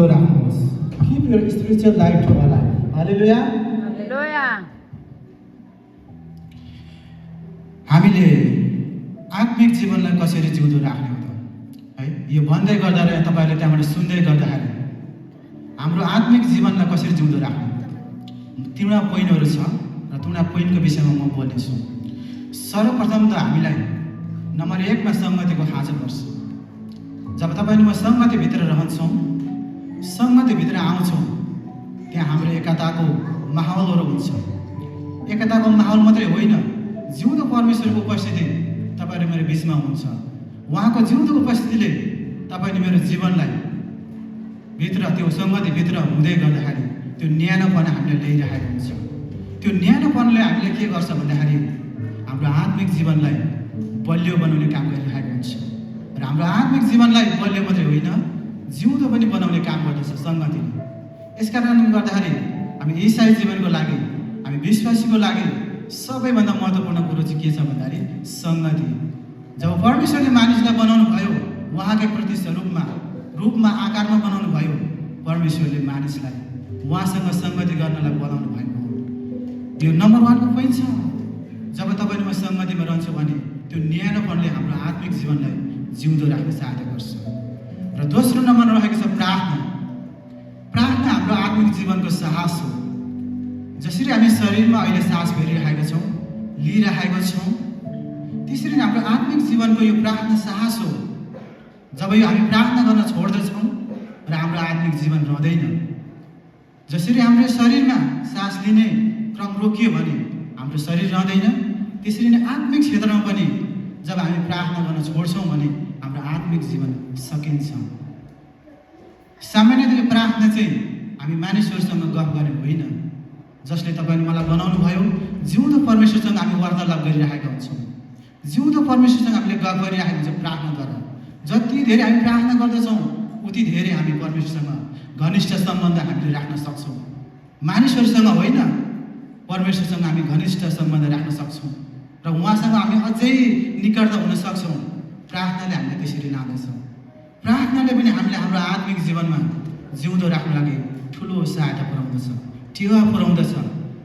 जिउँदो राख्नुहोस्। Keep your spiritual life alive. हालेलुया। हालेलुया। हामीले आत्मिक जीवनलाई कसरी जिउँदो राख्ने हो त है? यो भन्दै गर्दा र तपाईहरुले त्यहाँबाट सुन्दै गर्दाखेरि हाम्रो आत्मिक जीवनलाई कसरी जिउँदो राख्ने? तीनवटा पोइन्टहरु छ र तीनवटा पोइन्टको विषयमा म बोल्नेछु। सर्वप्रथम त हामीलाई नम्बर 1 मा संगतिको खाँचो पर्छ। जब तपाईहरु म संगति भित्र रहन्छौं, संगति भित्र आउँछौं, त्यहाँ हाम्रो एकताको माहौलहरु हुन्छ। एकताको माहौल मात्रै होइन, जिउँदो परमेश्वरको उपस्थिति तपाईहरु मेरो बीचमा हुन्छ। उहाँको जिउँदो उपस्थितिले तपाईले मेरो जीवनलाई भित्र त्यो संगति भित्र हुँदै गर्दाखेरि त्यो न्यानोपना हामीले ल्याइरहेको हुन्छ। त्यो न्यानोपनले हामीले के गर्छ भन्दाखेरि हाम्रो आत्मिक जीवनलाई बलियो बनाउने काम गरिरहेको हुन्छ। र हाम्रो आत्मिक जीवनलाई बलियो मात्रै होइन, जिउँदो पनि बनाउने काम गर्दछ संगतिले। यसकारणले गर्दाखेरि हामी ईसाई जीवनको लागि, हामी विश्वासीको लागि सबैभन्दा महत्त्वपूर्ण कुरो चाहिँ के छ भन्दाखेरि संगति। जब परमेश्वरले मानिसलाई बनाउनु भयो, उहाँकै रूपमा आकारमा बनाउनु भयो, परमेश्वरले मानिसलाई उहाँसँग संगति गर्नलाई बोलाउनु भएको हो। यो नम्बर 1 को पोइन्ट छ। जब तपाईले म संगतिमा रहन्छु भने त्यो न्यानोपनले हाम्रो आत्मिक जीवनलाई जिउँदो राख्न सहायता गर्छ। र दोस्रो नम्बरमा रहेको छ प्रार्थना। प्रार्थना हाम्रो आत्मिक जीवनको साहस हो। जसरी हामी शरीरमा अहिले सास फेरिरहेका छौं, लिइरहेका छौं, त्यसरी हाम्रो आत्मिक जीवनको यो प्रार्थना साहस हो। जब यो हामी प्रार्थना गर्न छोड्दछौं र हाम्रो आत्मिक जीवन रहँदैन। जसरी हाम्रो शरीरमा सास लिने क्रम रोकियो भने हाम्रो शरीर रहँदैन, त्यसरी नै आत्मिक क्षेत्रमा पनि जब हामी प्रार्थना गर्न छोड्छौं भने हाम्रो आत्मिक जीवन सकिन्छ। सामान्यतया प्रार्थना चाहिँ हामी मानिसहरुसँग गफ गर्ने होइन। जसले तपाईले मलाई बनाउनु भयो, जिउँदो परमेश्वरसँग हामी वार्तालाप गरिरहेका हुन्छौं। जिउँदो परमेश्वरसँग हामीले गफ गरिरहेका हुन्छौं प्रार्थनाद्वारा। जति धेरै हामी प्रार्थना गर्दछौं, उति धेरै हामी परमेश्वरसँग घनिष्ठ सम्बन्ध हामीले राख्न सक्छौं। मानिसहरुसँग होइन, परमेश्वरसँग हामी घनिष्ठ सम्बन्ध राख्न सक्छौं र उहाँसँग हामी अझै निकटता हुन सक्छौं। प्रार्थनाले हामीलाई त्यसरी लाँदछ। प्रार्थनाले पनि हामीले हाम्रो आत्मिक जीवनमा जिउँदो राख्न लागि ठूलो सहायता पुर्याउँदछ, टेवा पुर्याउँदछ।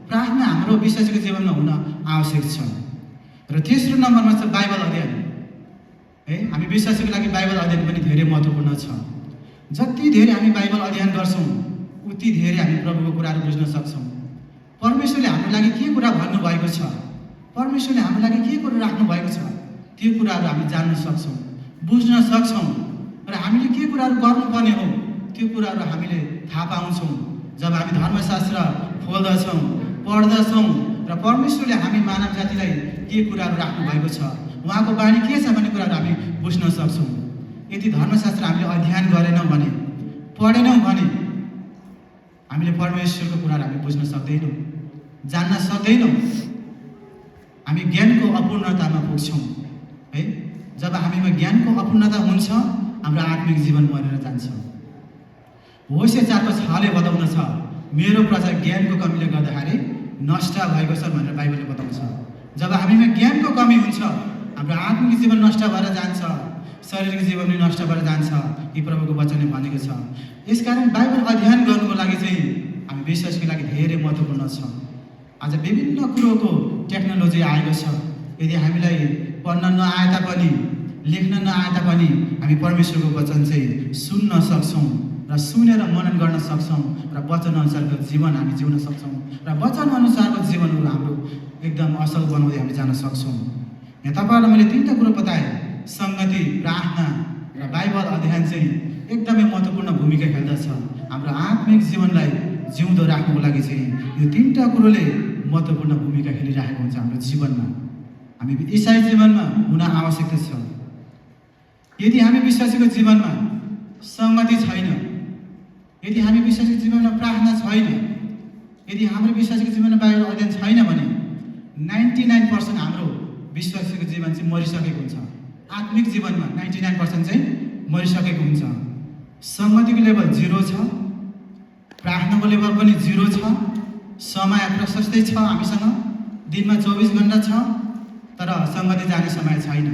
प्रार्थना हाम्रो विश्वासीको जीवनमा हुन आवश्यक छ। र तेस्रो नम्बरमा छ बाइबल अध्ययन। है, हामी विश्वासीको लागि बाइबल अध्ययन पनि धेरै महत्त्वपूर्ण छ। जति धेरै हामी बाइबल अध्ययन गर्छौं, उति धेरै हामी प्रभुको कुराहरू बुझ्न सक्छौं। परमेश्वरले हाम्रो लागि के कुरा भन्नु भएको छ, परमेश्वरले हाम्रो लागि के कुरा राख्नु भएको छ, त्यो कुराहरू हामी जान्न सक्छौं, बुझ्न सक्छौं। र हामीले के कुराहरू गर्नुपर्ने हो, त्यो कुराहरू हामीले थाहा पाउँछौं। जब हामी धर्मशास्त्र खोल्दछौं, पढ्दछौं र परमेश्वरले हामी मानव जातिलाई के कुराहरू राख्नु भएको छ, उहाँको बानी के छ भन्ने कुराहरू हामी बुझ्न सक्छौं। यदि धर्मशास्त्र हामीले अध्ययन गरेनौं भने, पढेनौं भने हामीले परमेश्वरको कुराहरू हामी बुझ्न सक्दैनौं, जान्न सक्दैनौं। हामी ज्ञानको अपूर्णतामा पुग्छौं। है, जब हामीमा ज्ञानको अपूर्णता हुन्छ, हाम्रो आत्मिक जीवन मरेर जान्छ। होशे 4 6ले बताउन छ, मेरो प्रजा ज्ञानको कमीले गर्दाखेरि नष्ट भएको छ भनेर बाइबलले बताउँछ। जब हामीमा ज्ञानको कमी हुन्छ, हाम्रो आत्मिक जीवन नष्ट भएर जान्छ, शारीरिक जीवन पनि नष्ट भएर जान्छ। यी प्रभुको वचनले भनेको छ। यसकारण बाइबल अध्ययन गर्नुको लागि चाहिँ हामी विश्वासको लागि धेरै महत्त्वपूर्ण छ। आज विभिन्न कुरोको टेक्नोलोजी आएको छ। यदि हामीलाई पढ्न नआए तापनि, लेख्न नआए तापनि हामी परमेश्वरको वचन चाहिँ सुन्न सक्छौं र सुनेर मनन गर्न सक्छौं र वचन अनुसारको जीवन हामी जिउन सक्छौं र वचन अनुसारको जीवनहरू हाम्रो एकदम असल बनाउँदै हामी जान सक्छौं। यहाँ तपाईहरुलाई मैले 3टा कुरो बताएँ। संगति, प्रार्थना र बाइबल अध्ययन चाहिँ एकदमै महत्त्वपूर्ण भूमिका खेल्दछ। हाम्रो आत्मिक जीवनलाई जिउँदो राख्नुको लागि चाहिँ यो 3टा कुरोले महत्त्वपूर्ण भूमिका खेलिरहेको हुन्छ हाम्रो जीवनमा। हामी ईसाई जीवनमा हुन आवश्यक छ। यदि हामी विश्वासीको जीवनमा संगति छैन, यदि हामी विश्वासीको जीवनमा प्रार्थना छैन, यदि हाम्रो विश्वासीको जीवनमा बाइबल अध्ययन छैन भने 99% हाम्रो विश्वासीको जीवन चाहिँ मरिसकेको हुन्छ। आत्मिक जीवनमा 99% चाहिँ मरिसकेको हुन्छ। संगतिको लेभल 0 छ, प्रार्थनाको लेभल पनि 0 छ। समय प्रशस्तै छ हामीसँग, दिनमा 24 घण्टा छ, तर संगति जाने समय छैन।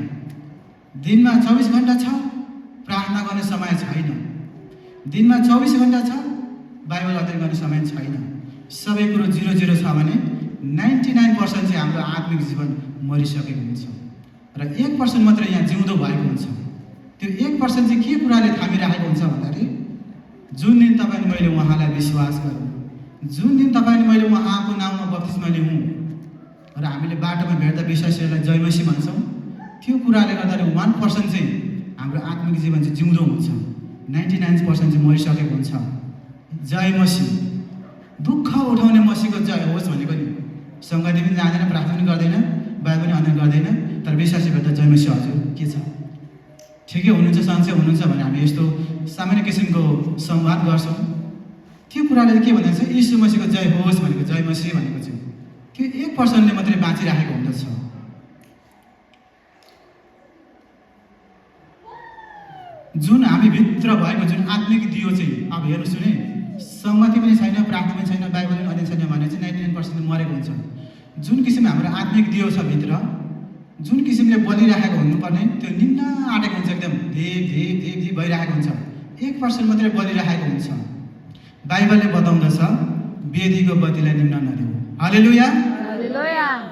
दिनमा 24 घण्टा छ, प्रार्थना गर्ने समय छैन। दिनमा 24 घण्टा छ, बाइबल अध्ययन गर्ने समय छैन। सबै कुरो 0-0 छ भने 99% चाहिँ हाम्रो आत्मिक जीवन मरिसकेको हुन्छ र 1% मात्र यहाँ जिउँदो भएको हुन्छ। त्यो 1% चाहिँ के कुराले थामिरहेको हुन्छ भन्दाखेरि जुन दिन तपाईँले मैले उहाँलाई विश्वास गरेँ, जुन दिन तपाईँले मैले उहाँको नाममा बप्तिस्मा लिउँ र हामीले बाटोमा भेट्दा विश्वासीहरूलाई जय मसीह भन्छौँ, त्यो कुराले गर्दाखेरि 1% चाहिँ हाम्रो आत्मिक जीवन चाहिँ जिउँदो हुन्छ, 99% चाहिँ मरिसकेको हुन्छ। जय मसीह, दुःख उठाउने मसीहको जय होस् भनेको नि। सङ्गति पनि जाँदैन, प्रार्थना पनि गर्दैन, बाइबल पनि अध्ययन गर्दैन, तर विश्वासी भेट्दा जय मसीह हजुर के छ, ठिकै हुनुहुन्छ, सन्चै हुनुहुन्छ भने हामी यस्तो सामान्य किसिमको संवाद गर्छौँ। त्यो कुराले के भनेको छ, यीशु मसीहको जय होस् भनेको, जय मसीह भनेको चाहिँ त्यो 1%ले मात्रै बाँचिराखेको हुँदछ। जुन हामी भित्र भएको जुन आत्मिक दियो चाहिँ, अब हेर्नुहोस् नि, सङ्गति पनि छैन, प्रार्थना पनि छैन, बाइबल पनि अध्ययन छैन भने चाहिँ 99% मरेको हुन्छ। जुन किसिमले हाम्रो आत्मिक दियो छ भित्र, जुन किसिमले बलिराखेको हुनुपर्ने त्यो निम्न आँटेको हुन्छ, एकदम धीप भइरहेको हुन्छ, 1% मात्रै बलिराखेको हुन्छ। बाइबलले बताउँदछ वेदीको बत्तीलाई निम्न नदेऊ। हालेलुया।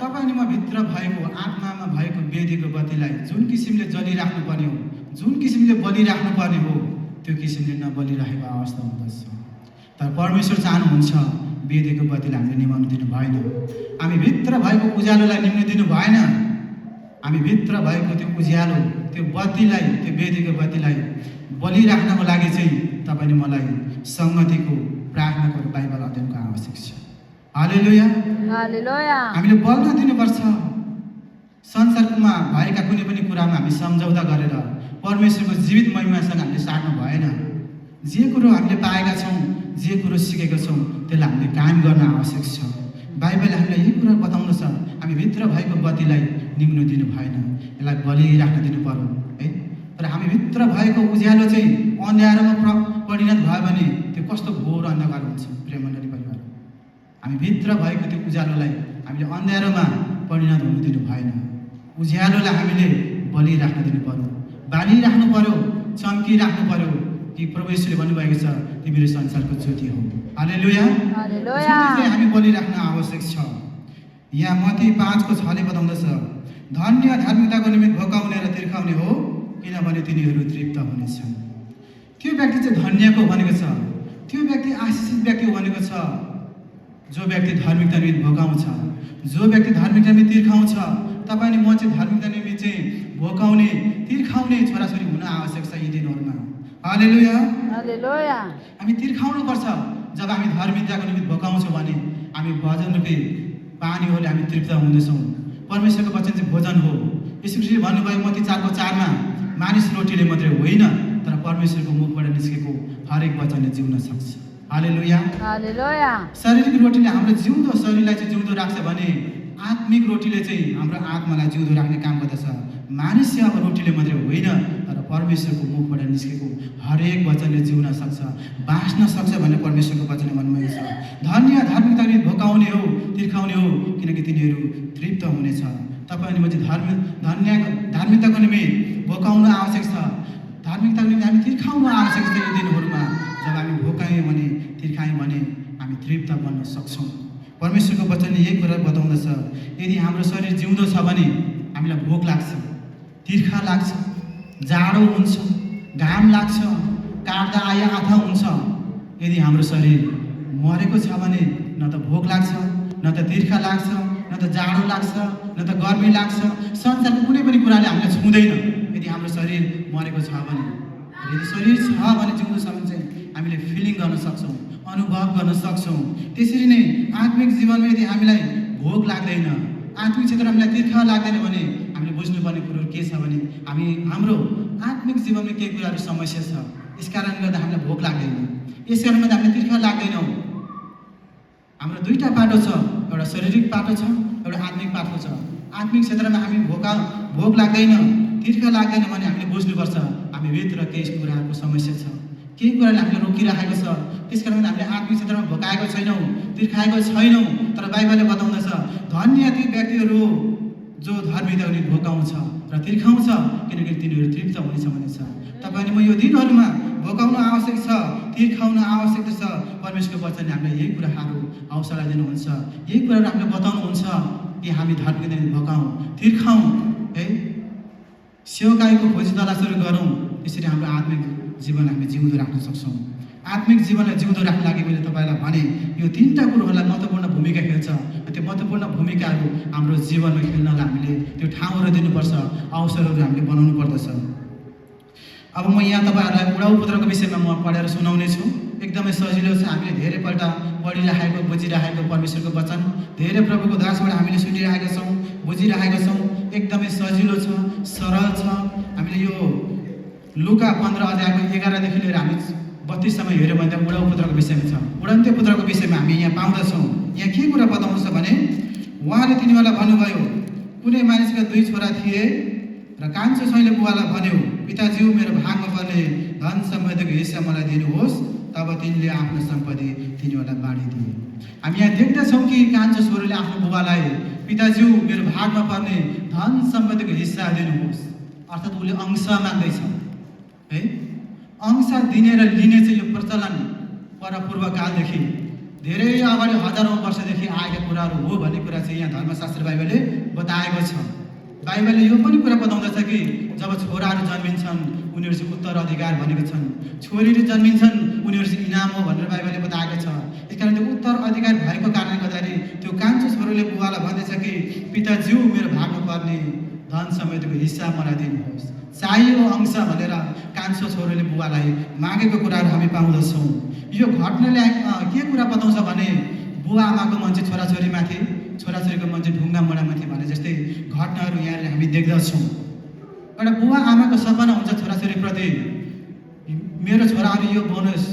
तपाईँ अनि म भित्र भएको आत्मामा भएको वेदीको बत्तीलाई जुन किसिमले जलिराख्नु पर्ने हो, जुन किसिमले बलिराख्नु पर्ने हो, त्यो किसिमले नबलिरहेको अवस्था हुँदछ। तर परमेश्वर चाहनुहुन्छ वेदीको बत्तीलाई हामीले निभाउनु दिनु भएन, हामी भित्र भएको उज्यालोलाई निम्न दिनु भएन। हामी भित्र भएको त्यो उज्यालो, त्यो बत्तीलाई, त्यो वेदीको बत्तीलाई बलिराख्नको लागि चाहिँ तपाईँले मलाई सङ्गतिको, प्रार्थनाको र बाइबल अध्ययनको आवश्यक छ। हालेलुया। हामीले बल्न दिनुपर्छ। संसारमा भएका कुनै पनि कुरामा हामी सम्झौता गरेर परमेश्वरको जीवित महिमासँग हामीले साट्नु भएन। जे कुरो हामीले पाएका छौँ, जे कुरो सिकेका छौँ, त्यसलाई हामीले कायम गर्न आवश्यक छ। बाइबलले हामीलाई यही कुरा बताउँदछ, हामी भित्र भएको बत्तीलाई निम्नु दिनु भएन, यसलाई बलिराख्न दिनु पर्यो है। तर हामी भित्र भएको उज्यालो चाहिँ अँध्यारोमा परिणत भयो भने त्यो कस्तो घोर अन्धकार हुन्छ। प्रेमण्डली परिवार, हामी भित्र भएको त्यो उज्यालोलाई हामीले अँध्यारोमा परिणत हुनु दिनु भएन। उज्यालोलाई हामीले बलिराख्न दिनु पर्यो, बालिराख्नु पर्यो, चम्किराख्नु पर्यो कि प्रभु येशूले भन्नुभएको छ तिमीले संसारको ज्योति हो। हालेलुया। ज्योति हामी बलिराख्न आवश्यक छ। यहाँ मत्ती 5:6 बताउँदछ, धन्य धार्मिकताको निमित्त भोकाउने र तिर्खाउने हो, किनभने तिनीहरू तृप्त हुनेछन्। त्यो व्यक्ति चाहिँ धन्यको भनेको छ, त्यो व्यक्ति आशिषित व्यक्ति भनेको छ, जो व्यक्ति धार्मिकता निमित्त भोकाउँछ, जो व्यक्ति धार्मिकता निमित्त तिर्खाउँछ। तपाईँ म चाहिँ धार्मिकता निमित्त चाहिँ भोकाउने, तिर्खाउने छोराछोरी हुन आवश्यक छ यी दिनहरूमा। हालेलुया। हामी तिर्खाउनुपर्छ। जब हामी धार्मिकताको निमित्त भोकाउँछौँ भने हामी भजन रूपी पानीहरूले हामी तृप्त हुँदैछौँ। परमेश्वरको वचन चाहिँ भोजन हो। यीशु ख्रीष्टले भन्नुभयो मत्ती 4:4 मानिस रोटीले मात्रै होइन, तर परमेश्वरको मुखबाट निस्केको हरेक वचनले जिउन सक्छ। हालेलुया। शारीरिक रोटीले हाम्रो जिउँदो शरीरलाई चाहिँ जिउँदो राख्छ भने आत्मिक रोटीले चाहिँ हाम्रो आत्मालाई जिउँदो राख्ने काम गर्दछ। मानिस चाहिँ अब रोटीले मात्रै होइन, तर परमेश्वरको मुखबाट निस्केको हरेक वचनले जिउन सक्छ, बाँच्न सक्छ भनेर परमेश्वरको वचनले भन्नुभएको छ। धन्य धार्मिकता निमित्त भोकाउने हो, तिर्खाउने हो, किनकि तिनीहरू तृप्त हुनेछ। तपाईँ अनि म चाहिँ धार्मिकताको निमित्त भोकाउनु आवश्यक छ, धार्मिकताको निमित्त हामी तिर्खाउनु आवश्यक छ। यो दिनहरूमा जब हामी भोकायौँ भने, तिर्खायौँ भने हामी तृप्त बन्न सक्छौँ। परमेश्वरको वचनले यही कुरा बताउँदछ, यदि हाम्रो शरीर जिउँदो छ भने हामीलाई भोक लाग्छ, तिर्खा लाग्छ, जाडो हुन्छ, घाम लाग्छ, काट्दा आया आथा हुन्छ। यदि हाम्रो शरीर मरेको छ भने न त भोक लाग्छ, न त तिर्खा लाग्छ, न त जाडो लाग्छ, न त गर्मी लाग्छ, संसारको कुनै पनि कुराले हामीलाई छुँदैन। यदि हाम्रो शरीर मरेको छ भने, यदि शरीर छ भने, जिउँदो छ भने चाहिँ हामीले फिलिङ गर्न सक्छौँ, अनुभव गर्न सक्छौँ। त्यसरी नै आत्मिक जीवनमा यदि हामीलाई भोग लाग्दैन, आत्मिक क्षेत्रमा हामीलाई तिर्खा लाग्दैन भने हामीले बुझ्नुपर्ने कुरोहरू के छ भने हाम्रो आत्मिक जीवनमा केही कुराहरू समस्या छ। यस कारणले गर्दा हामीलाई भोक लाग्दैन, यस कारणले गर्दा हामीलाई तिर्खा लाग्दैनौँ। हाम्रो दुईवटा बाटो छ, एउटा शारीरिक बाटो छ, एउटा आत्मिक बाटो छ। आत्मिक क्षेत्रमा हामी भोक लाग्दैन, तिर्खा लाग्दैन भने हामीले बुझ्नुपर्छ हामी भित्र केही कुराहरूको समस्या छ, केही कुराले हामीले रोकिराखेको छ। त्यस कारण हामीले आत्मिक क्षेत्रमा भोकाएको छैनौँ, तिर्खाएको छैनौँ। तर बाइबलले बताउँदछ धन्य ती व्यक्तिहरू जो धार्मिकताको निमित्त भोकाउँछ र तिर्खाउँछ, किनकि तिनीहरू तृप्त हुनेछ भनेछ। तपाईँ अनि म यो दिनहरूमा भोकाउनु आवश्यक छ, तिर्खाउनु आवश्यक छ। परमेश्वरको वचनले हामीलाई यही कुराहरू हौसला दिनुहुन्छ, यही कुराहरू हामीलाई बताउनुहुन्छ कि हामी धर्मको दिन भोकाउँ, तिर्खाउँ, है, सेवकाईको खोजी तलासहरू गरौँ। त्यसरी हाम्रो आत्मिक जीवन हामी जिउँदो राख्न सक्छौँ। आत्मिक जीवनलाई जिउँदो राख्न लागि मैले तपाईँलाई भने यो 3टा कुरोहरूलाई महत्त्वपूर्ण भूमिका खेल्छ। त्यो महत्त्वपूर्ण भूमिकाहरू हाम्रो जीवनमा खेल्नलाई हामीले त्यो ठाउँहरू दिनुपर्छ, अवसरहरू हामीले बनाउनु पर्दछ। अब म यहाँ तपाईँहरूलाई उडाउपुत्रको विषयमा म पढेर सुनाउने छु। एकदमै सजिलो छ, हामीले धेरैपल्ट पढिरहेको बुझिरहेको परमेश्वरको वचन, धेरै प्रभुको दासबाट हामीले सुनिरहेका छौँ, बुझिरहेका छौँ। एकदमै सजिलो छ, सरल छ। हामीले यो लुका 15 अध्यायको 11 देखि लिएर हामी 32 सम्म हेऱ्यौँ भने उडाउपुत्रको विषयमा छ। उडन्ते पुत्रको विषयमा हामी यहाँ पाउँदछौँ। यहाँ के कुरा बताउँछ भने उहाँले तिनीहरूलाई भन्नुभयो, कुनै मानिसका 2 छोरा थिए र कान्छो छोइले बुवालाई भन्यो, पिताज्यू मेरो भागमा पर्ने धन सम्पत्तिको हिस्सा मलाई दिनुहोस्। तब तिनले आफ्नो सम्पत्ति तिनीहरूलाई बाँडिदिए। हामी यहाँ देख्दछौँ कि कान्छो छोरीले आफ्नो बुबालाई, पिताज्यू मेरो भागमा पर्ने धन सम्पत्तिको हिस्सा दिनुहोस्, अर्थात् उसले अंश माग्दैछ, है। अंश दिने र लिने चाहिँ यो प्रचलन परपूर्वकालदेखि धेरै अगाडि हजारौँ वर्षदेखि आएका कुराहरू हो भन्ने कुरा चाहिँ यहाँ धर्मशास्त्र बाइबलले बताएको छ। बाइबलले यो पनि कुरा बताउँदछ कि जब छोराहरू जन्मिन्छन् उनीहरू चाहिँ उत्तराधिकार भनेको छन्, छोरीहरू जन्मिन्छन् उनीहरू चाहिँ इनाम हो भनेर बाइबलले बताएको छ। यसकारण त्यो उत्तराधिकार भएको कारणले गर्दाखेरि त्यो कान्छो छोरीले बुबालाई भन्दैछ कि पिताज्यू मेरो भागमा पर्ने धन सम्पत्तिको हिस्सा मलाई दिनुहोस्, चाहियो अंश भनेर कान्छो छोरीले बुबालाई मागेको कुराहरू हामी पाउँदछौँ। यो घटनाले के कुरा बताउँछ भने बुवा आमाको मन चाहिँ छोराछोरीमाथि, छोराछोरीको मन चाहिँ ढुङ्गा मुढामाथि भने जस्तै घटनाहरू यहाँ हामी देख्दछौँ। एउटा बुवा आमाको सपना हुन्छ छोराछोरीप्रति, मेरो छोराहरू यो बनोस्,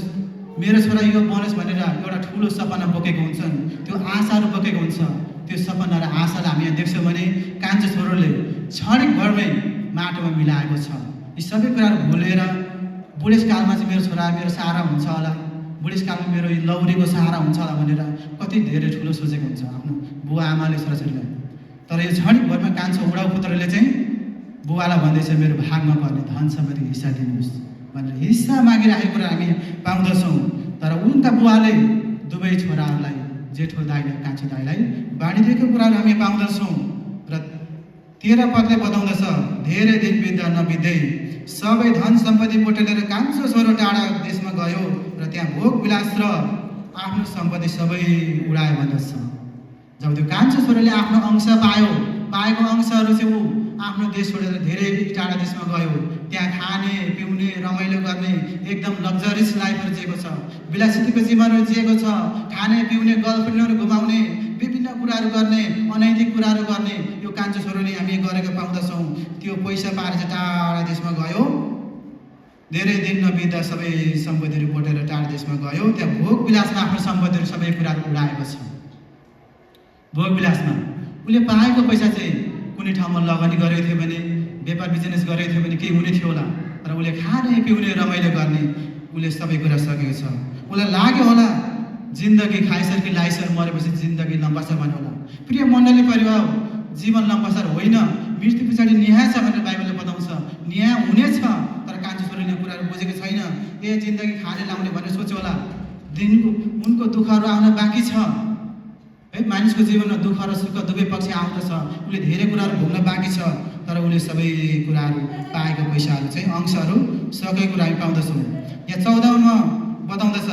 मेरो छोरा यो बनोस् भनेर एउटा ठुलो सपना बोकेको हुन्छन्, त्यो आशाहरू बोकेको हुन्छ। त्यो सपना र आशालाई हामी यहाँ देख्छौँ भने कान्छो छोरोले क्षणिक भरमै माटोमा मिलाएको छ। यी सबै कुराहरू भुलेर बुढेसकालमा चाहिँ मेरो छोरा मेरो सहारा हुन्छ होला, बुढेसकालमा मेरो लौरीको सहारा हुन्छ होला भनेर कति धेरै ठुलो सोचेको हुन्छ आफ्नो बुवा आमाले छोराछोरीलाई। तर यो क्षणिक भरमा कान्छो उडाउपुत्रले चाहिँ बुवालाई भन्दैछ मेरो भागमा पर्ने धन सम्पत्तिको हिस्सा दिनुहोस् भनेर हिस्सा मागिरहेको कुरा हामी पाउँदछौँ। तर उनका बुवाले दुवै छोराहरूलाई, जेठो दाइलाई कान्छो दाइलाई बाँडिदिएको कुराहरू हामी पाउँदछौँ। र 13 पदले बताउँदछ, धेरै दिन बित्दा नबित्दै सबै धन सम्पत्ति बोटेर कान्छो छोरो टाढा देशमा गयो र त्यहाँ भोग विलास र आफ्नो सम्पत्ति सबै उडायो भन्दछ। जब त्यो कान्छो छोरोले आफ्नो अंश पाएको अंशहरू चाहिँ ऊ आफ्नो देश छोडेर धेरै टाढा देशमा गयो। त्यहाँ खाने पिउने रमाइलो गर्ने एकदम लग्जरियस लाइफहरू जिएको छ, विलासिताको जीवनहरू जिएको छ। खाने पिउने गर्लफ्रेन्डहरू घुमाउने, विभिन्न कुराहरू गर्ने, अनैतिक कुराहरू गर्ने यो कान्छो छोरोले हामी गरेको पाउँदछौँ। त्यो पैसा पाएर चाहिँ टाढा देशमा गयो, धेरै दिन नबित्दा सबै सम्पत्तिहरू बोटेर टाढा देशमा गयो। त्यहाँ भोग विलासमा आफ्नो सम्पत्तिहरू सबै कुराहरू उडाएको छ। भोग विलासमा उसले पाएको पैसा चाहिँ कुनै ठाउँमा लगानी गरेको थियो भने, व्यापार बिजनेस गरेको थियो भने केही हुने थियो होला, तर उसले खाने पिउने रमाइलो गर्ने उसले सबै कुरा सकेको छ। उसलाई लाग्यो होला जिन्दगी खाइसर कि लाइसर, मरेपछि जिन्दगी लम्बासर भन्यो होला। प्रिय मण्डली परिवार, जीवन लम्बासर होइन, मृत्यु पछाडि न्याय छ भनेर बाइबलले बताउँछ। न्याय हुनेछ, तर कान्छो छोरीले कुराहरू बुझेको छैन। जिन्दगी खाने लाउने भनेर सोच्यो होला, दिनको उनको दुःखहरू आउन बाँकी छ, है। मानिसको जीवनमा दुःख र सुख दुवै पक्ष आउँदछ, उसले धेरै कुराहरू भोग्न बाँकी छ। तर उसले सबै कुराहरू पाएको पैसाहरू चाहिँ अंशहरू सबै कुरा हामी पाउँदछौँ। यहाँ 14मा बताउँदछ,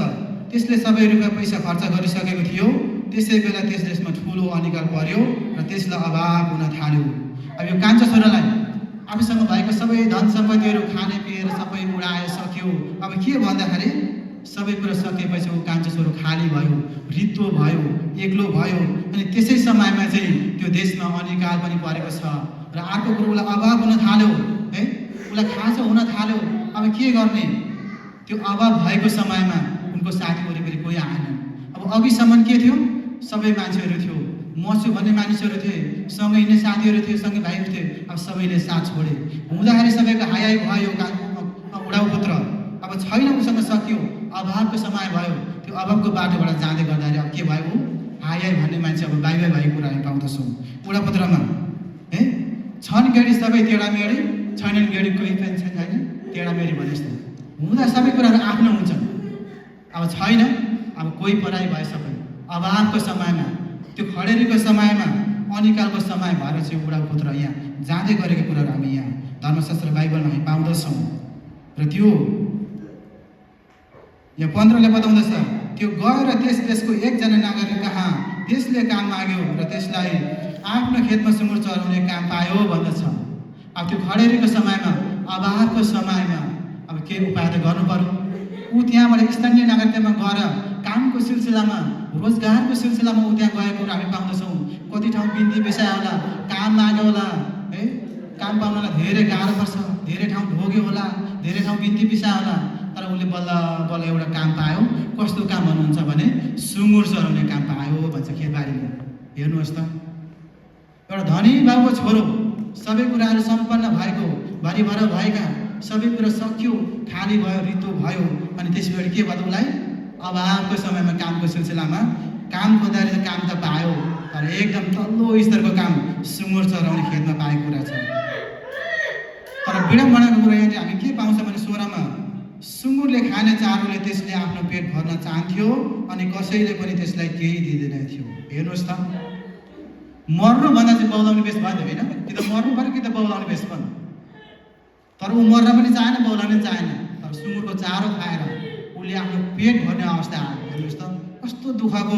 त्यसले सबै रुपियाँ पैसा खर्च गरिसकेको थियो। त्यसै बेला त्यस देशमा ठुलो अनिकाल पर्यो र त्यसलाई अभाव हुन थाल्यो। अब यो कान्छो छोरालाई आफूसँग भएको सबै धन सम्पत्तिहरू खाने पिएर सबै उडायो, सक्यो। अब के भन्दाखेरि सबै कुरा सकेपछि ऊ कान्छो छोरो खाली भयो, रित्तो भयो, एक्लो भयो। अनि त्यसै समयमा चाहिँ त्यो देशमा अनिकाल पनि परेको छ र अर्को कुरो उसलाई अभाव हुन थाल्यो, है। उसलाई खाँचो हुन थाल्यो। अब के गर्ने? त्यो अभाव भएको समयमा उनको साथी वरिपरि कोही आएनन्। अब अघिसम्म के थियो? सबै मान्छेहरू थियो, मसु भन्ने मानिसहरू थिए, सँगै हिँड्ने साथीहरू थिए, सँगै भाइहरू थिए। अब सबैले साथ छोडे हुँदाखेरि सबैको हाई भयो उडाउपुत्र। अब छैन, उसँग सकियो, अभावको समय भयो। त्यो अभावको बाटोबाट जाँदै गर्दाखेरि अब के भयो? हाई भन्ने मान्छे अब बाई भएको कुरा हामी पाउँदछौँ उडापुत्रमा, है। छन् गेडी सबै टेढा मेढी, छैनन् गेडी कोही पनि छैन, टेढा मेढी भने जस्तो। हुँदा सबै कुराहरू आफ्नो हुन्छन्। अब छैन, अब कोही पराई भए सबै अभावको समयमा, त्यो खडेरीको समयमा, अनिकालको समय भएर चाहिँ बुढापुत्र यहाँ जाँदै गरेको कुराहरू हामी यहाँ धर्मशास्त्र बाइबलमा हामी पाउँदछौँ। र त्यो यहाँ 15ले बताउँदछ, त्यो गएर त्यस देशको एकजना नागरिक कहाँ त्यसले काम माग्यो र त्यसलाई आफ्नो खेतमा सुँगुर चराउने काम पायो भन्दछ। अब त्यो खडेरीको समयमा, अभावको समयमा अब के उपाय त गर्नु पर्यो। ऊ त्यहाँबाट स्थानीय नागरिकतामा गएर कामको सिलसिलामा, रोजगारको सिलसिलामा ऊ त्यहाँ गएको हामी पाउँदछौँ। कति ठाउँ बिन्ती बिसायो होला, काम माग्यो होला, है काम पाउनलाई धेरै गाह्रो पर्छ, धेरै ठाउँ भोग्यो होला, धेरै ठाउँ बिन्ती बिसायो होला, तर उसले बल्ल बल्ल एउटा काम पायो। कस्तो काम भन्नुहुन्छ भने सुँगुर चराउने काम पायो भन्छ खेतबारीमा। हेर्नुहोस् त, एउटा धनी बाबुको छोरो, सबै कुराहरू सम्पन्न भएको, भरिभर भएका, सबै कुरा सक्यो, खाली भयो, रित्तो भयो, अनि त्यसबाट के भयो उसलाई अभावको समयमा कामको सिलसिलामा काम खोज्दाखेरि त काम त पायो, तर एकदम तल्लो स्तरको काम सुँगुर चराउने खेतमा पाएको कुरा छ। तर विडम्बनाको कुरा यहाँ चाहिँ हामी के पाउँछ भने 16मा सुँगुरले खाने चारोले त्यसले आफ्नो पेट भर्न चाहन्थ्यो अनि कसैले पनि त्यसलाई केही दिँदैन थियो। हेर्नुहोस् त, मर्नुभन्दा चाहिँ बौलाउने बेस भयो होइन, कि त मर्नु पऱ्यो कि त बौलाउने बेस पनि। तर ऊ मर्न पनि चाहेन, बौलाउन पनि चाहेन, तर सुँगुरको चारो खाएर उसले आफ्नो पेट भर्ने अवस्था आयो। हेर्नुहोस् त, कस्तो दुःखको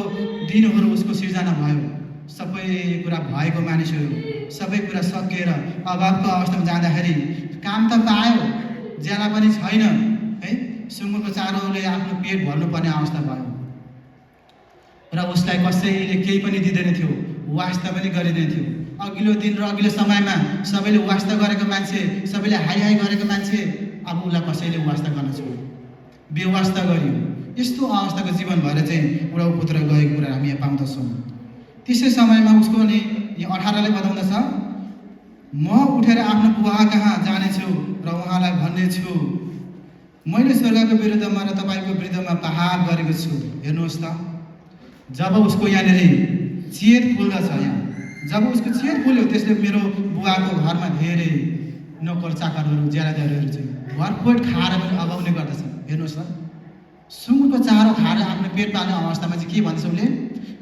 दिनहरू उसको सिर्जना भयो। सबै कुरा भएको मानिसहरू सबै कुरा सकिएर अभावको अवस्थामा जाँदाखेरि काम त पायो, ज्याला पनि छैन, है सुँगुरको चारोले आफ्नो पेट भर्नुपर्ने अवस्था भयो र उसलाई कसैले केही पनि दिँदैन थियो, वास्ता पनि गरिँदैन थियो। अघिल्लो दिन र अघिल्लो समयमा सबैले वास्ता गरेको मान्छे, सबैले हाई हाई गरेको मान्छे, अब उसलाई कसैले वास्ता गर्न छोड्यो, बेवास्ता गरियो। यस्तो अवस्थाको जीवन भएर चाहिँ बुढापुत्र गएको कुरा हामी यहाँ पाउँदछौँ। त्यसै समयमा उसको नि 18ले बताउँदछ, म उठेर आफ्नो बुवा कहाँ जानेछु र उहाँलाई भन्नेछु, मैले स्वर्गको विरुद्धमा र तपाईँको विरुद्धमा पाहाड गरेको छु। हेर्नुहोस् त, जब उसको यहाँनिर चेत फुल्दछ, यहाँ जब उसको चेत फुल्यो, त्यसले मेरो बुवाको घरमा धेरै नोकर चाकरहरू, ज्यादादारहरू चाहिँ भरपेट खाएर पनि अभाउने गर्दछ। हेर्नुहोस् त, सुँगुरको चारो खाएर आफ्नो पेट पाल्ने अवस्थामा चाहिँ के भन्छ उसले,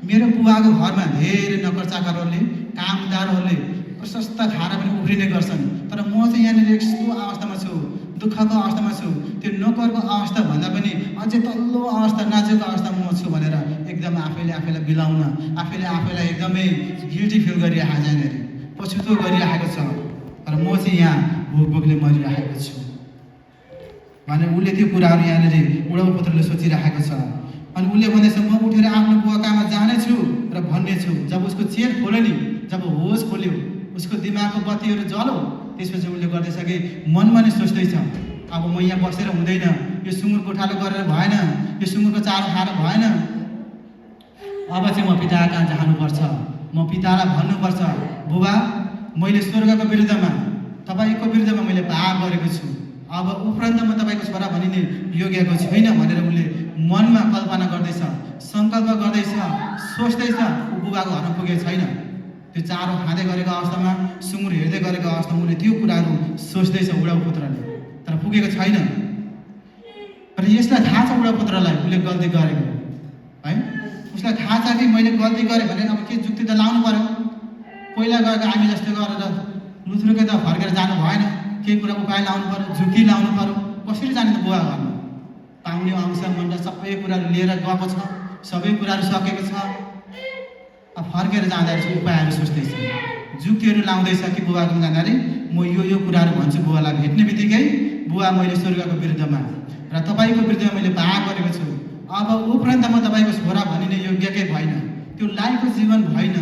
मेरो बुवाको घरमा धेरै नोकर चाकरहरूले, कामदारहरूले प्रशस्त खाएर पनि उफ्रिने गर्छन्, तर म चाहिँ यहाँनिर यस्तो अवस्थामा छु, दुःखको अवस्थामा छु, त्यो नोकरको अवस्था भन्दा पनि अझै तल्लो अवस्था, नाजुक अवस्थामा म छु भनेर एकदम आफैलाई बिलाउन, आफैलाई एकदमै गिल्टी फिल गरिरहेको छ, यहाँनिर पछुतो गरिरहेको छ। तर म चाहिँ यहाँ भोकभोकले मरिरहेको छु भने उसले त्यो कुराहरू यहाँनिर बुढापुत्रले सोचिरहेको छ। अनि उसले भन्दैछ, म उठेर आफ्नो बुवा कहाँ जानेछु र भन्नेछु। जब उसको चेत खोल्यो नि, जब होस खोल्यो, उसको दिमागको बत्तीहरू जल्यो, त्यसपछि उसले गर्दैछ कि मनमा नै सोच्दैछ, अब म यहाँ बसेर हुँदैन, यो सुँगुर गोठालो गरेर भएन, यो सुँगुरको चारो खाएर भएन, अब चाहिँ म पिता कहाँ जानुपर्छ, म पितालाई भन्नुपर्छ, बुबा मैले स्वर्गको विरुद्धमा, तपाईँको विरुद्धमा मैले पाप गरेको छु, अब उपरान्त म तपाईँको छोरा भनिने योग्यको छैन भनेर उसले मनमा कल्पना गर्दैछ, सङ्कल्प गर्दैछ, सोच्दैछ। ऊ बुबाको घरमा पुगेको छैन, त्यो चारो खाँदै गरेको अवस्थामा, सुँगुर हेर्दै गरेको अवस्थामा उसले त्यो कुराहरू सोच्दैछ बुढापुत्रले, तर पुगेको छैन। र यसलाई थाहा छ बुढापुत्रलाई उसले गल्ती गरेको है, उसलाई थाहा छ कि मैले गल्ती गरेँ भने अब के जुक्ति त लाउनु पर्यो। पहिला गएको हामी जस्तो गरेर लुथ्रुकै त फर्केर जानु भएन, केही कुरा उपाय लाउनु पर्यो, जुक्ति लाउनु पर्यो। कसरी जाने त बुवा घरमा, पाउने अंश मन्ड सबै कुराहरू लिएर गएको छ, सबै कुराहरू सकेको छ, अब फर्केर जाँदाखेरि उपायहरू सोच्दैछ, जुक्तिहरू लाउँदैछ कि बुवाको जाँदाखेरि म यो कुराहरू भन्छु, बुवालाई भेट्ने बित्तिकै, बुवा मैले स्वर्गको विरुद्धमा र तपाईँको विरुद्धमा मैले पाप गरेको छु, अब उपरान्त म तपाईँको छोरा भनिने योग्यकै भएन, त्यो लायकको जीवन भएन,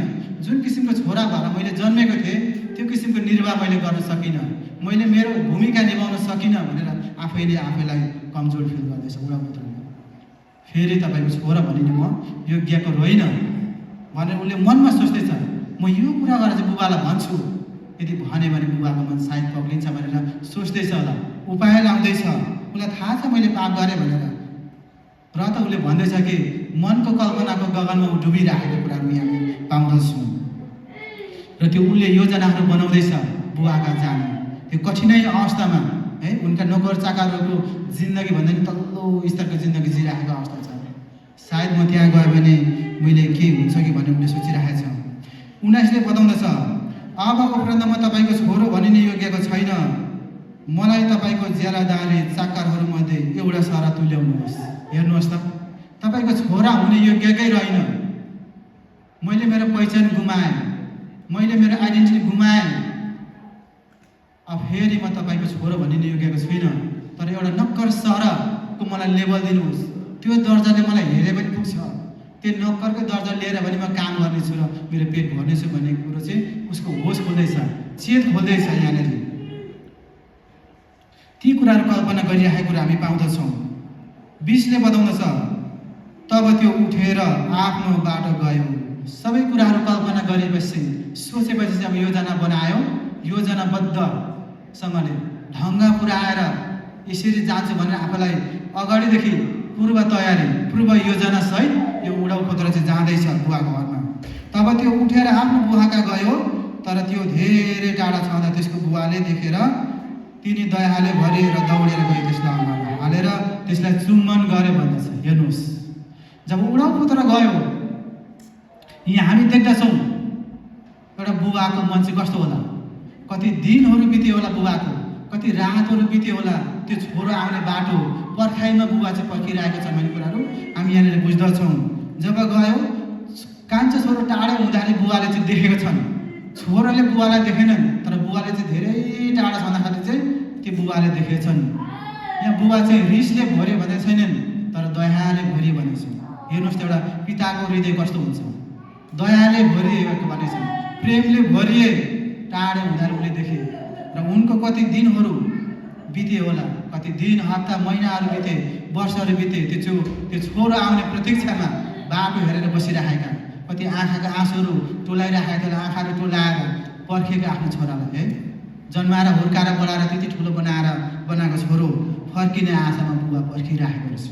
जुन किसिमको छोरा भएर मैले जन्मेको थिएँ त्यो किसिमको निर्वाह मैले गर्न सकिनँ, मैले मेरो भूमिका निभाउन सकिनँ भनेर आफैलाई कमजोर फिल गर्दैछ बुढापुत्रले। फेरि तपाईँको छोरा भनिने म योग्यको होइन भनेर उसले मनमा सोच्दैछ, म यो कुरा गरेर चाहिँ बुबालाई भन्छु, यदि भने बुबाको मन सायद पक्लिन्छ भनेर सोच्दैछ होला, उपाय लाउँदैछ। उसलाई थाहा छ मैले पाप गरेँ भनेर, र त उसले भन्दैछ कि मनको कल्पनाको गगनमा ऊ डुबिरहेको कुराहरू यहाँ पाउँदछौँ। र त्यो उसले योजनाहरू बनाउँदैछ बुवा कहाँ जाने, त्यो कठिनै अवस्थामा है उनका नोकर चाकरहरूको जिन्दगी भन्दा नि तल्लो स्तरको जिन्दगी जिइरहेको अवस्था छ। सायद म त्यहाँ गयो भने मैले के हुन्छ कि भन्ने उनले सोचिरहेको छ। 19ले बताउँदछ, अब उपरान्त म तपाईँको छोरो भनिने योग्यको छैन, मलाई तपाईँको ज्यालादारले चाकरहरूमध्ये एउटा सारा तुल्याउनुहोस्। हेर्नुहोस् त, तपाईँको छोरा हुने योग्यकै रहेन। मैले मेरो पहिचान गुमाएँ, मैले मेरो आइडेन्टिटी गुमाएँ। अब फेरि म तपाईँको छोरो भनिने योग्यको छुइनँ, तर एउटा नक्कर सरको मलाई लेबल दिनुहोस्। त्यो दर्जाले मलाई हेरे पनि पुग्छ। त्यो नक्करको दर्जा लिएर पनि म काम गर्नेछु र मेरो पेट भर्नेछु भन्ने कुरो चाहिँ उसको होस खोल्दैछ, चेत खोल्दैछ। यहाँनिर ती कुराहरू कल्पना गरिरहेको कुरा हामी पाउँदछौँ। 20ले बताउँदछ, तब त्यो उठेर आफ्नो बाटो गयो। सबै कुराहरू कल्पना गरेपछि, सोचेपछि चाहिँ अब योजना बनायो, योजनाबद्धसँगले ढङ्ग पुऱ्याएर यसरी जान्छु भनेर आफूलाई अगाडिदेखि पूर्व तयारी, पूर्व योजनासहित यो उडाउ खोतरा चाहिँ जाँदैछ बुवाको घरमा। तब त्यो उठेर आफ्नो बुवाका गयो, तर त्यो धेरै टाढा छँदा त्यसको बुवाले देखेर तिनी दयाले भरिएर दौडेर गयो, त्यसलाई अँगालो हालेर त्यसलाई चुम्बन गरे भन्दछ। हेर्नुहोस्, जब उडाउ खोतरा गयो, यहाँ हामी देख्दछौँ एउटा बुबाको मन चाहिँ कस्तो होला। कति दिनहरू बित्यो होला बुबाको, कति रातहरू बित्यो होला त्यो छोरो आउने बाटो पर्खाइमा बुबा चाहिँ पर्खिरहेको छ भन्ने कुराहरू हामी यहाँनिर बुझ्दछौँ। जब गयो, कान्छो छोरो टाढो हुँदाखेरि बुवाले चाहिँ देखेको छन्, छोरोले बुवालाई देखेनन्, तर बुवाले चाहिँ धेरै टाढा छँदाखेरि चाहिँ त्यो बुवाले देखेछन्। यहाँ बुबा चाहिँ रिसले भर्यो भने छैनन्, तर दयाले भरियो भने छन्। हेर्नुहोस् त, एउटा पिताको हृदय कस्तो हुन्छ। दयाले भरिएको भनेछ, प्रेमले भरिए टाढो हुँदा उनले देखे। र उनको कति दिनहरू बिते होला, कति दिन, हप्ता, महिनाहरू बिते, वर्षहरू बिते त्यो छोरो आउने प्रतीक्षामा बाटो हेरेर बसिरहेका, कति आँखाका आँसुहरू टोलाइरहेका थिए, आँखाहरू टोलाएर पर्खेका आफ्नो छोरालाई है। जन्माएर हुर्काएर बढाएर त्यति ठुलो बनाएको छोरो फर्किने आशामा बुबा पर्खिरहेको रहेछ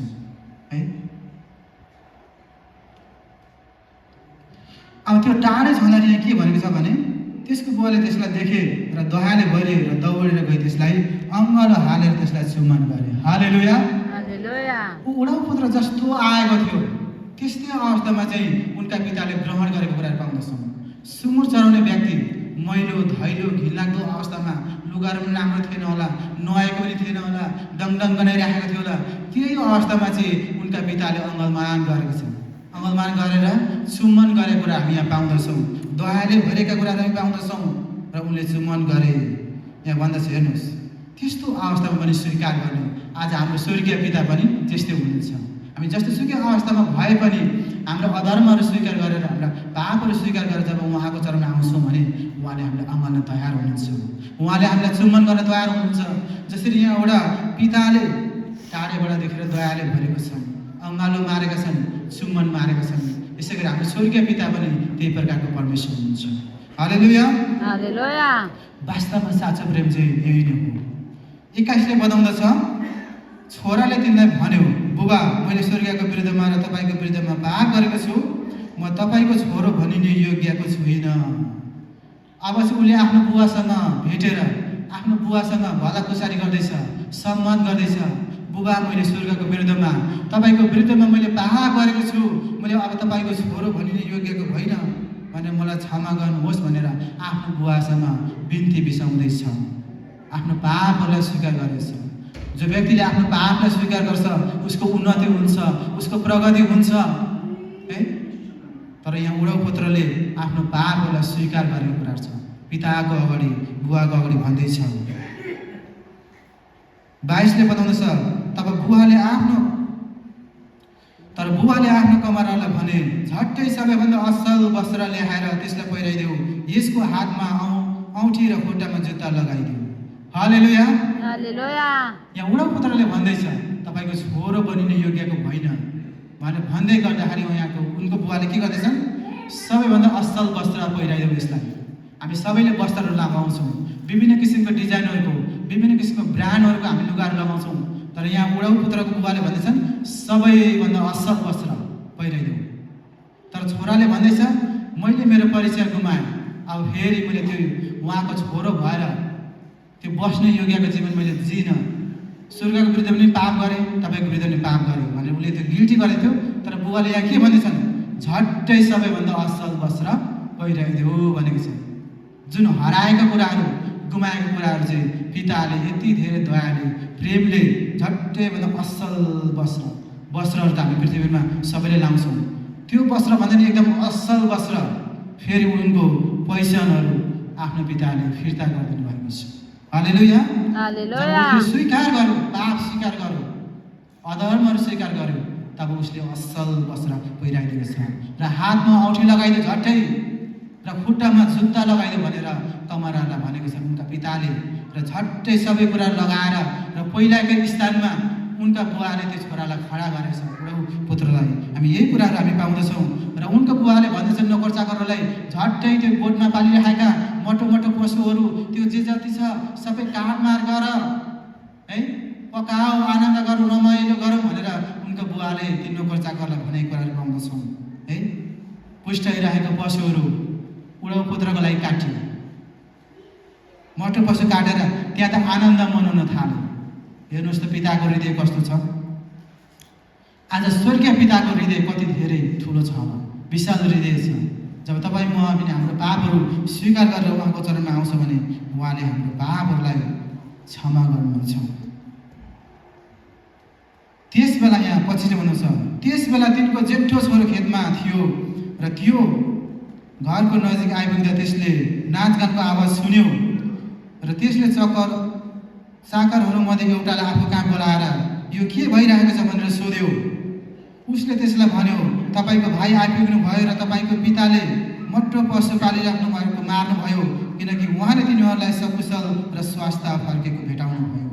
है। अब त्यो टाढै छँदाखेरि यहाँ के भनेको छ भने त्यसको बुवाले त्यसलाई देखे र दयाले भरियो र दौडेर गई त्यसलाई अङ्गालो हालेर त्यसलाई चुम्बन गरे। हालेलुया, हालेलुया। ऊ उडाउ पुत्र जस्तो आएको थियो, त्यस्तै अवस्थामा चाहिँ उनका पिताले ग्रहण गरेको कुराहरू पाउँदछौँ। सुँगुर चराउने व्यक्ति मैलो धैलो घिनलाग्दो अवस्थामा, लुगाहरू पनि राम्रो थिएन होला, नुहाएको पनि थिएन होला, डङडङ गनाइराखेको थियो होला, त्यही अवस्थामा चाहिँ उनका पिताले अङ्गलमान गरेको छ। अङ्गलमान गरेर चुम्बन गरेको कुरा हामी यहाँ पाउँदछौँ। दयाले भरेका कुराहरू हामी पाउँदछौँ र उनले चुम्बन गरे। यहाँ भन्दछ, हेर्नुहोस्, त्यस्तो अवस्थामा पनि स्वीकार गर्ने आज हाम्रो स्वर्गीय पिता पनि त्यस्तै हुनुहुन्छ। हामी जस्तो सुकै अवस्थामा भए पनि हाम्रो अधर्महरू स्वीकार गरेर, हाम्रा पापहरू स्वीकार गरेर जब उहाँको चरणमा आउँछौँ भने उहाँले हामीलाई अँगाल्न तयार हुनुहुन्छ, उहाँले हामीलाई चुम्बन गर्न तयार हुनुहुन्छ। जसरी यहाँ एउटा पिताले टाढेबाट देखेर दयाले भरेको छन्, अँगालो मारेका छन्, चुम्बन मारेका छन्, यसै गरी हाम्रो स्वर्गीय पिता पनि त्यही प्रकारको परमेश्वर हुनुहुन्छ। हालेलुया, हालेलुया। वास्तवमा साँचो प्रेम चाहिँ यही नै हो। 21ले बताउँदछ, छोराले तिनलाई भन्यो, बुबा, मैले स्वर्गीयको विरुद्धमा र तपाईँको विरुद्धमा पाप गरेको छु, म तपाईँको छोरो भनिने योग्यको छुइनँ। अब चाहिँ उसले आफ्नो बुवासँग भेटेर आफ्नो बुवासँग भलाकुसारी गर्दैछ, सम्मान गर्दैछ। बुबा, मैले स्वर्गको विरुद्धमा, तपाईँको विरुद्धमा मैले पाप गरेको छु, मैले अब तपाईँको छोरो भनिने योग्यको होइन भनेर मलाई क्षमा गर्नुहोस् भनेर आफ्नो बुवासँग बिन्ती बिसाउँदैछ, आफ्नो पापहरूलाई स्वीकार गरेछ। जो व्यक्तिले आफ्नो पापलाई स्वीकार गर्छ उसको उन्नति हुन्छ, उसको प्रगति हुन्छ है। तर यहाँ उडाउ पुत्रले आफ्नो पापहरूलाई स्वीकार गरेको कुरा छ, पिताको अगाडि, बुवाको अगाडि भन्दैछ। 22ले बताउँदछ, तर बुवाले आफ्नो कमरालाई भने, झट्टै सबैभन्दा असल वस्त्र ल्याएर त्यसलाई पहिराइदेऊ, यसको हातमा औँठी र खुट्टामा जुत्ता लगाइदेऊ। हालेलुया, हालेलुया। यहाँ उडाउ पुत्रले भन्दैछ, तपाईँको छोरो बनिने योग्यको होइन भनेर भन्दै गर्दाखेरि यहाँको उनको बुवाले के गर्दैछन्, सबैभन्दा असल वस्त्र पहिराइदेऊ यसलाई। हामी सबैले वस्त्रहरू लगाउँछौँ, विभिन्न किसिमको डिजाइनहरूको, विभिन्न किसिमको ब्रान्डहरूको हामी लुगाहरू लगाउँछौँ, तर यहाँ उडाउ पुत्रको बुबाले भन्दैछन् सबैभन्दा असल वस्त्र पहिराइदेऊ। तर छोराले भन्दैछ, मैले मेरो परिचय गुमाएँ, अब फेरि मैले त्यो उहाँको छोरो भएर त्यो बस्ने योग्यको जीवन मैले जिइनँ, स्वर्गको विरुद्ध पनि पाप गरेँ, तपाईँको विरुद्ध पनि पाप गरेँ भनेर उसले त्यो गिल्टी गरेको थियो। तर बुबाले यहाँ के भनेछन्, झट्टै सबैभन्दा असल वस्त्र पहिराइदेऊ भनेको छ। जुन हराएका कुराहरू, गुमाएका कुराहरू चाहिँ पिताले यति धेरै दयाले, प्रेमले झट्टै भन्दा असल वस्त्रहरू त हामी पृथ्वीमा सबैले लाउँछौँ। त्यो वस्त्र भन्दा नि एकदम असल वस्त्र फेरि उनको पहिचानहरू आफ्नो पिताले फिर्ता गरिदिनु भएको छ। हालेलुया। हालेलुया। जब उसले स्वीकार गर्यो, पाप स्वीकार गर्यो, अधर्महरू स्वीकार गर्यो, तब उसले असल वस्त्र पहिराइदिएको छ। र हातमा औँठी लगाइदियो झट्टै, र खुट्टामा जुत्ता लगाइदियो भनेर कमरालाई भनेको छ उनका पिताले। र झट्टै सबै कुरा लगाएर र पहिलाकै स्थानमा उनका बुवाले त्यो छोरालाई खडा गरेको छ, बुढो पुत्रलाई। हामी यही कुराहरू हामी पाउँदछौँ। र उनका बुवाले भन्दछन् नोकर चाकरहरूलाई, झट्टै त्यो गोठमा पालिरहेका मोटो मोटो पशुहरू त्यो जे जति छ सबै काटमार गर है, पकाऊ, आनन्द गरौँ, रमाइलो गरौँ भनेर उनका बुवाले ती नोकर चाकरलाई भनेको कुराहरू पाउँदछौँ है। पुष्टाइरहेका पशुहरू बुढो पुत्रको लागि काटियो, मोटो पशु काटेर त्यहाँ त आनन्द मनाउन थाल्यो। हेर्नुहोस् त पिताको हृदय कस्तो छ। आज स्वर्गीय पिताको हृदय कति धेरै ठुलो छ, विशाल हृदय छ। जब तपाईँ म पनि हाम्रो पापहरू स्वीकार गरेर उहाँको चरणमा आउँछ भने उहाँले हाम्रो पापहरूलाई क्षमा गर्नुहुन्छ। त्यस बेला यहाँ 25 भन्नु छ, त्यस बेला तिनको जेठो छोरो खेतमा थियो र त्यो घरको नजिक आइपुग्दा त्यसले नाचगानको आवाज सुन्यो र त्यसले चाकरहरूमध्ये एउटालाई आफू कहाँ बोलाएर यो के भइरहेको छ भनेर सोध्यो। उसले त्यसलाई भन्यो, तपाईँको भाइ आइपुग्नु भयो र तपाईँको पिताले मोटो पशु पालिराख्नु भएको मार्नुभयो, किनकि उहाँले तिनीहरूलाई सकुशल र स्वास्थ्य फर्केको भेटाउनु भयो।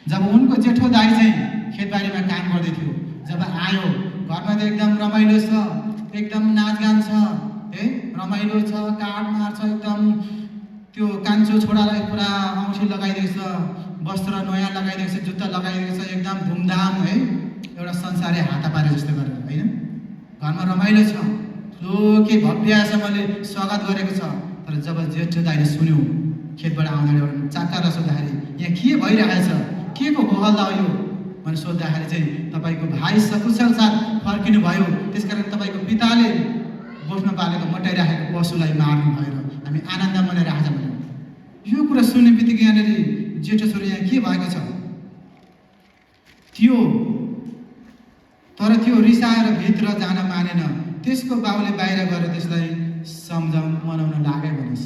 जब उनको जेठो दाइ चाहिँ खेतबारीमा काम गर्दै थियो, जब आयो घरमा त एकदम रमाइलो छ, एकदम नाचगान छ है, रमाइलो छ, काटमार छ, एकदम त्यो कान्छो छोरालाई पुरा औँठी लगाइदिएको छ, वस्त्र नयाँ लगाइदिएको छ, जुत्ता लगाइदिएको छ, एकदम धुमधाम है, एउटा संसारै हाता पारे जस्तो गरेर होइन। घरमा रमाइलो छ, ठुलो के भव्यसँगले स्वागत गरेको छ। तर जब जेठो दाइले सुन्यो खेतबाट आउँदा एउटा चाक्का सोद्धाखेरि यहाँ के भइरहेछ, के को हो हल्ला यो भनेर सोद्धाखेरि चाहिँ तपाईँको भाइ सकुशल साथ फर्किनु भयो, त्यसकारण तपाईँको पिताले गोठमा पालेको मटाइराखेको पशुलाई मार्नु भएर हामी आनन्द मनाइरहेछ भने यो कुरा सुन्ने बित्तिकै यहाँनिर जेठो छोरो यहाँ के भएको छ त्यो, तर त्यो रिसाएर भित्र जान मानेन। त्यसको बाउले बाहिर गएर त्यसलाई सम्झाउन मनाउन लागे भनेछ।